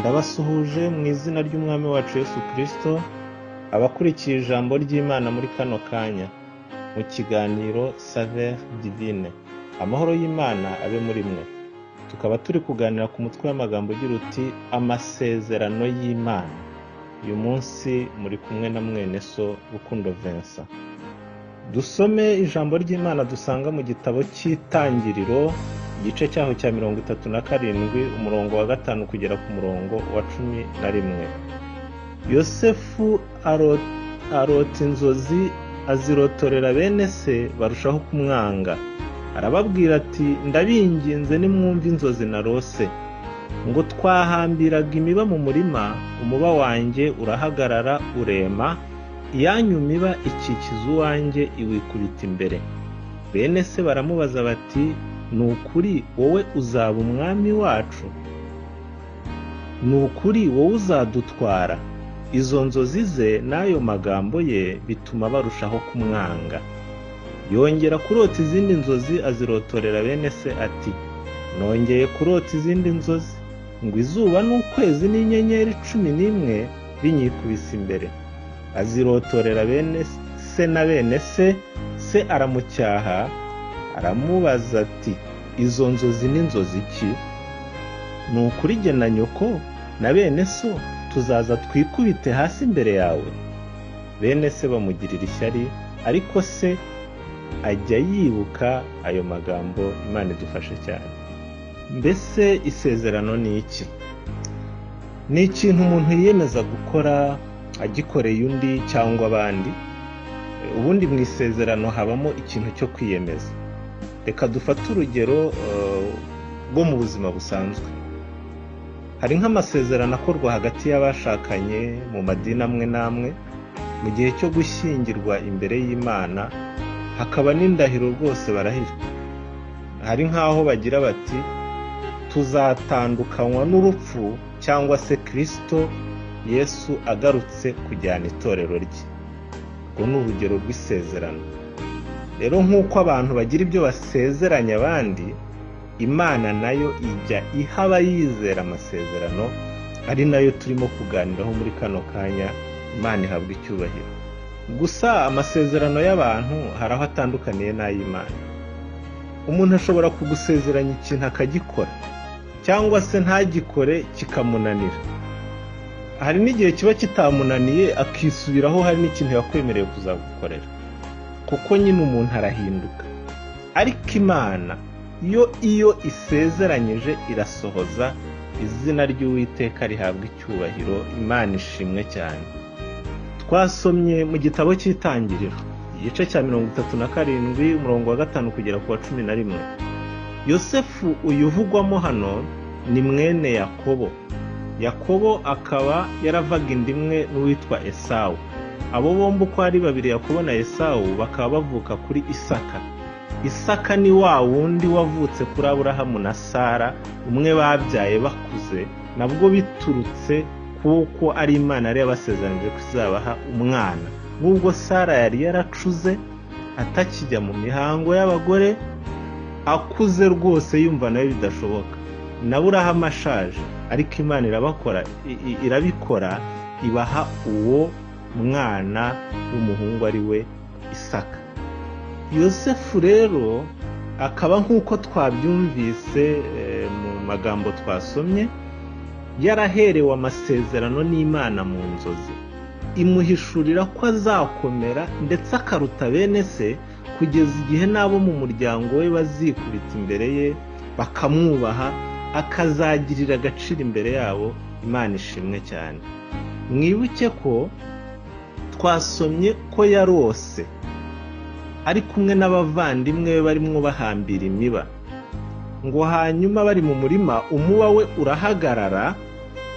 Ndabasuhuje mu izina ry'Umwami wacu Yesu Kristo, abakurikiye ijambo ry'Imana muri kano kanya, mu kiganiro Saveur Divine. Amahoro y'Imana abe muri mwe. Tukaba turi kuganira ku mutwe w'amagambo ugira uti amasezerano y'Imana. Uyu munsi muri kumwe na mwene so Rukundo Vincent. Dusome ijambo ry'Imana dusanga mu gitabo cy'Itangiriro, igice cyaho cya 37, umurongo wa 5 kugera ku murongo wa 11. Yosefu arota inzozi, azirotorera bene se, barushaho kumwanga. Arababwira ati ndabinginze nimwumve inzozi narose. Ngo twahambiraga imiba mu murima, umuba wanjye urahagarara urema, iyanyu miba ikikiza uwanjye iwikubita imbere. Bene se baramubaza bati ni ukuri wowe uzaba umwami wacu? Ni ukuri wowe uzadutwara? Izo nzozi ze n'ayo magambo ye bituma barushaho kumwanga. Yongera kurota izindi nzozi, azirotorera bene se ati nongeye kurota izindi nzozi, ngo izuba n'ukwezi n'inyenyeri 11 binyikubise imbere. Azirotorera bene se na bene se, se aramucyaha aramubaza ati izo nzozi ni nzozi ki? Ni ukuri jye na nyoko na bene so tuzaza twikubite hasi imbere yawe? Bene se bamugirira ishyari, ariko se ajya yibuka ayo magambo. Imana idufashe cyane. Mbese isezerano ni iki? Ni ikintu umuntu yiyemeza gukora agikoreye undi cyangwa abandi. Ubundi mu isezerano habamo ikintu cyo kwiyemeza. Reka dufate urugero rwo mu buzima busanzwe. Hari nk'amasezerano akorwa hagati y'abashakanye mu madini amwe n'amwe, mu gihe cyo gushyingirwa imbere y'Imana, hakaba n'indahiro rwose barahira. Hari nk'aho bagira bati tuzatandukanywa n'urupfu cyangwa se Kristo Yesu agarutse kujyana itorero rye. Urwo ni urugero rw'isezerano. Rero nk'uko abantu bagira ibyo basezeranya abandi, Imana nayo ijya iha abayizera amasezerano, ari nayo turimo kuganiraho muri kano kanya. Imana ihabwa icyubahiro. Gusa amasezerano y'abantu hari aho atandukaniye n'ay'Imana. Umuntu ashobora kugusezeranya ikintu akagikora, cyangwa se ntagikore kikamunanira. Hari n'igihe kiba kitamunaniye akisubiraho, hari n'ikintu yakwemereye kuzagukorera, kuko nyine umuntu arahinduka. Ariko Imana yo iyo isezeranyije irasohoza. Izina ry'Uwiteka rihabwa icyubahiro. Imana ishimwe cyane. Twasomye mu gitabo cy'Itangiriro, igice cya 37, umurongo wa 5 kugera ku wa 11. Yosefu uyu uvugwamo hano ni mwene Yakobo. Yakobo akaba yaravaga inda imwe n'uwitwa Esawu. Abo bombi uko ari babiri, Yakobo na Esawu, bakaba bavuka kuri Isaka. Isaka ni wa wundi wavutse kuri Aburahamu na Sara, umwe babyaye bakuze, nabwo biturutse kuko ari Imana yari yabasezeranyije ko izabaha umwana. Nubwo Sara yari yaracuze atakijya mu mihango y'abagore, akuze rwose yumva nawe bidashoboka, na Aburahamu ashaje, ariko Imana irabikora, ibaha uwo mwana w'umuhungu ari we Isaka. Yosefu rero akaba, nk'uko twabyumvise mu magambo twasomye, yaraherewe amasezerano n'Imana mu nzozi, imuhishurira ko azakomera ndetse akaruta bene se, kugeza igihe n'abo mu muryango we bazikubita imbere ye bakamwubaha, akazagirira agaciro imbere yabo. Imana ishimwe cyane. Mwibuke ko twasomye ko yarose ari kumwe n'abavandimwe be barimo bahambira imiba, ngo hanyuma bari mu murima, umuba we urahagarara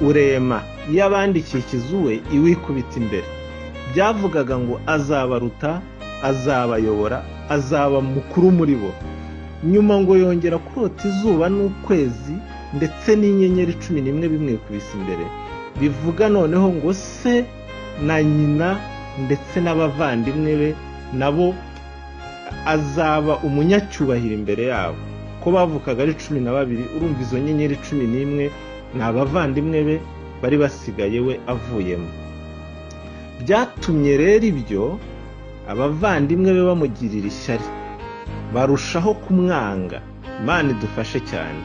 urema, iy'abandi ikikiza uwe iwikubita imbere. Byavugaga ngo azabaruta, azabayobora, azaba mukuru muri bo. Nyuma ngo yongera kurota izuba n'ukwezi ndetse n'inyenyeri 11 bimwikubise imbere. Bivuga noneho ngo se na nyina ndetse n'abavandimwe be nabo azaba umunyacyubahiro imbere yabo. Ko bavukaga ari 12, urumva izo nyenyeri 11 Ni abavandimwe be bari basigaye we avuyemo. Byatumye rero ibyo abavandimwe be bamugirira ishyari, barushaho kumwanga. Imana idufashe cyane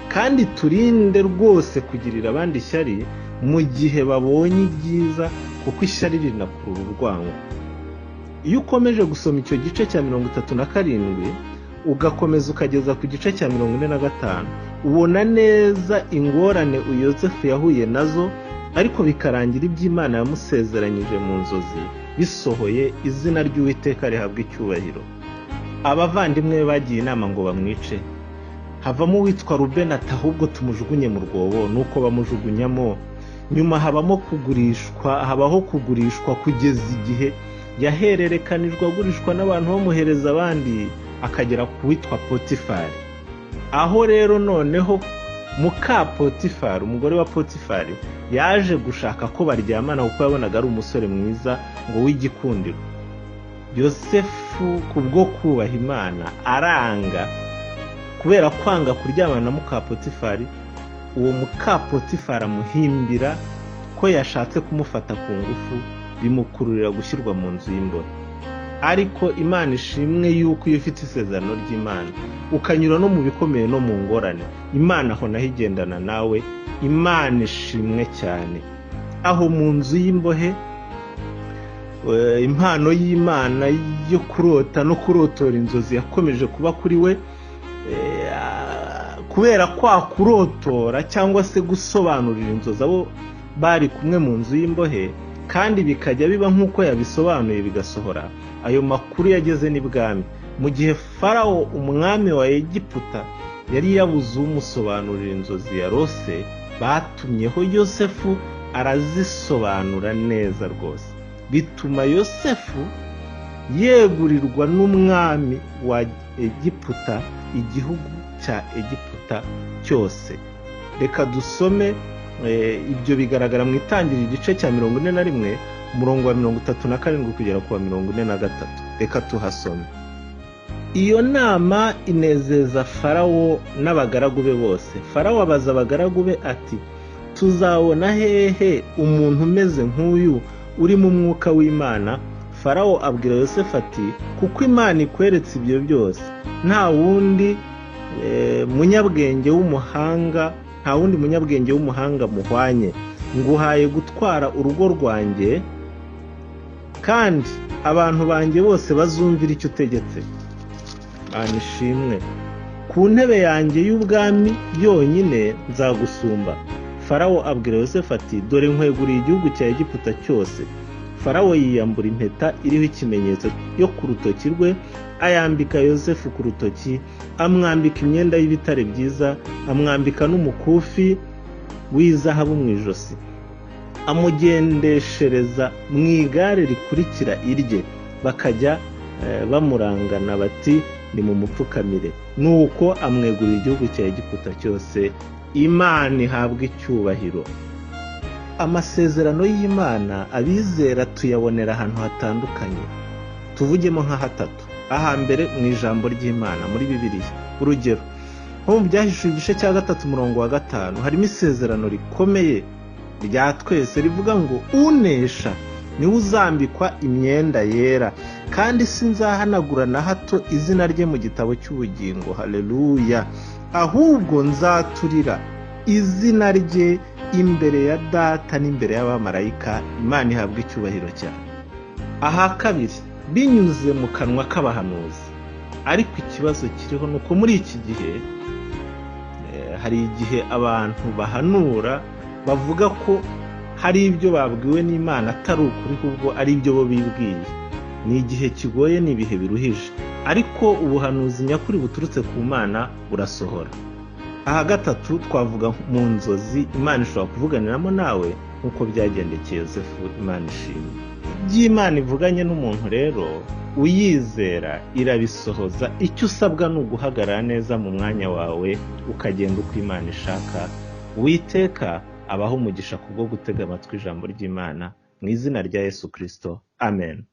kandi turinde rwose kugirira abandi ishyari mu gihe babonye ibyiza, kuko ishyari rinakurura urwango. Iyo ukomeje gusoma icyo gice cya 37 ugakomeza ukageza ku gice cya 45, ubona neza ingorane Yosefu yahuye nazo, ariko bikarangira iby'Imana yamusezeranyije mu nzozi bisohoye, izina ry'Uwiteka rihabwa icyubahiro. Abavandimwe be bagiye inama ngo bamwice, havamo uwitwa Rubeni ati ahubwo tumujugunye mu rwobo, nuko bamujugunyamo. Nyuma habamo kugurishwa, habaho kugurishwa kugeza igihe yahererekanijwe agurishwa n'abantu bamuhereza abandi, akagera ku witwa Potifari. Aho rero noneho muka Potifari, umugore wa Potifari, yaje gushaka ko baryamana kuko yabonaga ari umusore mwiza ngo w'igikundiro. Yosefu kubwo kubaha Imana aranga. Kubera kwanga kuryamana na muka Potifari, uwo muka Potifari amuhimbira ko yashatse kumufata ku ngufu, bimukururira gushyirwa mu nzu y'imbohe. Ariko Imana ishimwe yuko iyo ufite isezerano ry'Imana ukanyura no mu bikomeye no mu ngorane, Imana aho naho igendana nawe. Imana ishimwe cyane. Aho mu nzu y'imbohe, impano y'Imana yo kurota no kurotora inzozi yakomeje kuba kuri we. Kubera kwa kurotora cyangwa se gusobanurira inzozi abo bari kumwe mu nzu y'imbohe, kandi bikajya biba nk'uko yabisobanuye bigasohora, ayo makuru yageze n'ibwami. Mu gihe Farawo umwami wa Egiputa yari yabuze umusobanurira inzozi yarose, batumyeho Yosefu arazisobanura neza rwose, bituma Yosefu yegurirwa n'umwami wa Egiputa igihugu cya Egiputa cyose. Reka dusome ibyo bigaragara mu Itangiriro igice cya 41 umurongo wa 37 kugera ku wa 43. Reka tuhasome. Iyo nama inezeza Farawo n'abagaragu be bose. Farawo abaza abagaragu be ati tuzabona hehe umuntu umeze nk'uyu uri mu mwuka w'Imana? Farawo abwira Yosefu ati kuko Imana ikweretse ibyo byose, nta wundi munyabwenge w'umuhanga, nta wundi munyabwenge w'umuhanga muhwanye. Nguhaye gutwara urugo rwanjye, kandi abantu banjye bose bazumvira icyo utegetse. Imana ishimwe. Ku ntebe yanjye y'ubwami yonyine nzagusumba. Farawo abwira Yosefu ati dore nkweguriye igihugu cya Egiputa cyose. Farawo yiyambura impeta iriho ikimenyetso yo ku rutoki rwe, ayambika Yosefu ku rutoki, amwambika imyenda y'ibitare byiza, amwambika n'umukufi w'izahabu mu ijosi, amugendeshereza mu igare rikurikira irye, bakajya bamurangana bati nimumupfukamire. Nuko amwegurira igihugu cya Egiputa cyose. Imana ihabwa icyubahiro. Amasezerano y'Imana abizera tuyabonera ahantu hatandukanye. Tuvugemo nka hatatu. Ahambere mu ijambo ry'Imana muri Bibiliya. Urugero, nko mu Byahishuwe igice cya 3 umurongo wa 5 harimo isezerano rikomeye rya twese rivuga ngo unesha niwe uzambikwa imyenda yera, kandi sinzahanagura na hato izina rye mu gitabo cy'ubugingo. Haleluya. Ahubwo nzaturira izina rye imbere ya Data n'imbere y'abamarayika. Imana ihabwa icyubahiro cyane. Aha kabiri, binyuze mu kanwa k'abahanuzi. Ariko ikibazo kiriho nuko muri iki gihe hari igihe abantu bahanura bavuga ko hari ibyo babwiwe n'Imana atari ukuri, ahubwo ari ibyo bo bibwiye. Ni igihe kigoye, ni ibihe biruhije, ariko ubuhanuzi nyakuri buturutse ku Mana burasohora. Aha gatatu twavuga mu nzozi Imana ishobora kuvuganiramo nawe nk'uko byagendekeye Yosefu. Imana ishimwe. Iby'Imana ivuganye n'umuntu rero uyizera irabisohoza. Icyo usabwa ni uguhagarara neza mu mwanya wawe, ukagenda uko Imana ishaka. Uwiteka abaho umugisha kubwo gutega amatwi ijambo ry'Imana mu izina rya Yesu Kristo. Amen.